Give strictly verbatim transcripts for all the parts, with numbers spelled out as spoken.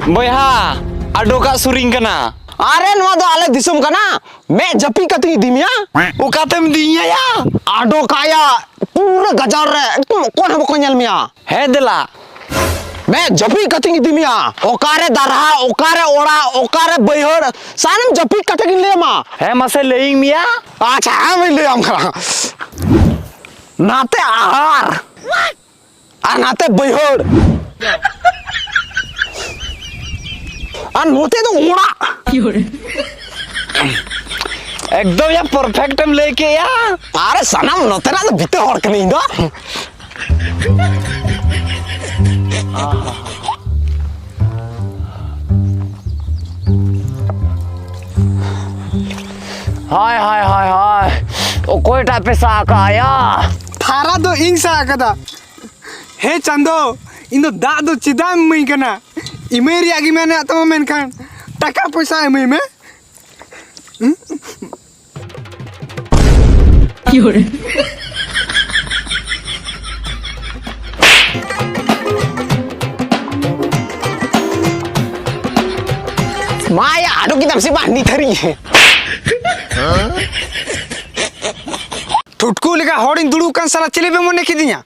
ᱵᱚᱭᱦᱟ, ᱟᱰᱚᱠᱟᱜ ᱥᱩᱨᱤᱧ ᱠᱟᱱᱟ᱾ ᱟᱨᱮ, ᱱᱚᱣᱟ ᱫᱚ ᱟᱞᱮ ᱫᱤᱥᱚᱢ ᱠᱟᱱᱟ᱾ ᱢᱮᱫ ᱡᱟᱹᱯᱤᱫ ᱠᱟᱛᱮᱧ ᱤᱫᱤ ᱢᱮᱭᱟ᱾ ᱚᱠᱟᱛᱮᱢ ᱤᱫᱤᱧᱟ ᱭᱟ? ᱟᱰᱚᱠᱟᱭᱟ, ᱯᱩᱨᱟᱹ ᱜᱟᱡᱟᱲ ᱨᱮ, ᱮᱠᱫᱚᱢ ᱚᱠᱚᱭ ᱦᱚᱸ ᱵᱟᱠᱚ ᱧᱮᱞ ᱢᱮᱭᱟ᱾ ᱦᱮᱸ, ᱫᱮᱞᱟ᱾ ᱢᱮᱫ ᱡᱟᱹᱯᱤᱫ ᱠᱟᱛᱮᱧ ᱤᱫᱤ ᱢᱮᱭᱟ᱾ ᱚᱠᱟᱨᱮ ᱫᱟᱨᱦᱟ, ᱚᱠᱟᱨᱮ ᱚᱲᱟᱜ, ᱚᱠᱟᱨᱮ ᱵᱟᱹᱭᱦᱟᱹᱲ, ᱥᱟᱱᱟᱢ ᱡᱟᱹᱯᱤᱫ ᱠᱟᱛᱮ ᱜᱤᱧ ᱞᱟᱹᱭ ᱟᱢᱟ᱾ ᱦᱮᱸ, ᱢᱟᱥᱮ ᱞᱟᱹᱭᱟᱹᱧ ᱢᱮᱭᱟ᱾ ᱟᱪᱪᱷᱟ, ᱟᱢᱤᱧ ᱞᱟᱹᱭᱟᱢ ᱠᱟᱱᱟ᱾ ᱱᱟᱛᱮ ᱟᱦᱟᱨ, ᱟᱨ ᱱᱟᱛᱮ ᱵᱟᱹᱭᱦᱟᱹᱲ, ᱟᱨ ᱱᱚᱛᱮ ᱫᱚ ᱚᱲᱟᱜ᱾ ᱮᱠᱫᱚᱢ ᱭᱟ, perfect ᱮᱢ ᱞᱟᱹᱭ ᱠᱮᱜᱼᱟ᱾ ᱟᱨᱮ ᱥᱟᱱᱟᱢ ᱱᱚᱛᱮᱱᱟᱜ ᱫᱚ ᱵᱤᱛᱟᱹ ᱦᱚᱲ ᱠᱟᱹᱱᱟᱹᱧ ᱤᱧ ᱫᱚ᱾ ᱦᱟᱭ, ᱦᱟᱭ, ᱦᱟᱭ, ᱦᱟᱭ᱾ ᱚᱠᱚᱭᱴᱟᱜ ᱯᱮ ᱥᱟᱵ ᱟᱠᱟᱫᱼᱟ ᱭᱟ? ᱯᱷᱟᱨᱟ ᱫᱚ ᱤᱧ ᱥᱟᱵ ᱟᱠᱟᱫᱟ᱾ ᱦᱮ ᱪᱟᱸᱫᱚ, ᱤᱧ ᱫᱚ ᱫᱟᱜ ᱫᱚ ᱪᱮᱫᱟᱜ ᱮᱢ ᱤᱢᱟᱹᱧ ᱠᱟᱱᱟ? ᱤᱢᱟᱹᱧ ᱨᱮᱭᱟᱜ ᱜᱮ ᱢᱮᱱᱟᱜ ᱛᱟᱢᱟ, ᱢᱮᱱᱠᱷᱟᱱ ᱴᱟᱠᱟ ᱯᱚᱭᱥᱟ ᱤᱢᱟᱹᱧ ᱢᱮ᱾ ᱢᱟ ᱭᱟ, ᱟᱰᱚᱠ ᱠᱮᱫᱟᱢ ᱥᱮ ᱵᱟᱝ ᱱᱤᱛ ᱦᱟᱹᱨᱤᱡ? ᱴᱷᱩᱴᱠᱩ ᱞᱮᱠᱟ ᱦᱚᱲᱤᱧ ᱫᱩᱲᱩᱵ ᱠᱟᱱ ᱥᱟᱞᱟ ᱪᱤᱞᱤ ᱯᱮ ᱢᱚᱱᱮ ᱠᱤᱫᱤᱧᱟ?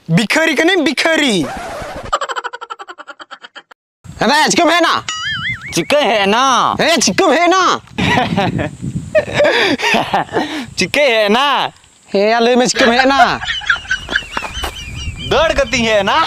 ᱵᱤᱠᱷᱟᱹᱨᱤ ᱠᱟᱹᱱᱟᱹᱧ, ᱵᱤᱠᱷᱟᱹᱨᱤ᱾ ᱦᱮᱸ ᱫᱟᱭᱟ, ᱪᱤᱠᱟᱹᱢ ᱦᱮᱡ ᱮᱱᱟ? ᱪᱤᱠᱟᱹᱧ ᱦᱮᱡ ᱮᱱᱟ? ᱦᱮᱸ, ᱪᱤᱠᱟᱹᱢ ᱦᱮᱡ ᱮᱱᱟ? ᱪᱤᱠᱟᱹᱧ ᱦᱮᱡ ᱮᱱᱟ? ᱦᱮᱸ ᱭᱟ, ᱞᱟᱹᱭ ᱢᱮ, ᱪᱤᱠᱟᱹᱢ ᱦᱮᱡ ᱮᱱᱟ? ᱫᱟᱹᱲ ᱠᱟᱛᱮᱧ ᱦᱮᱡ ᱮᱱᱟ᱾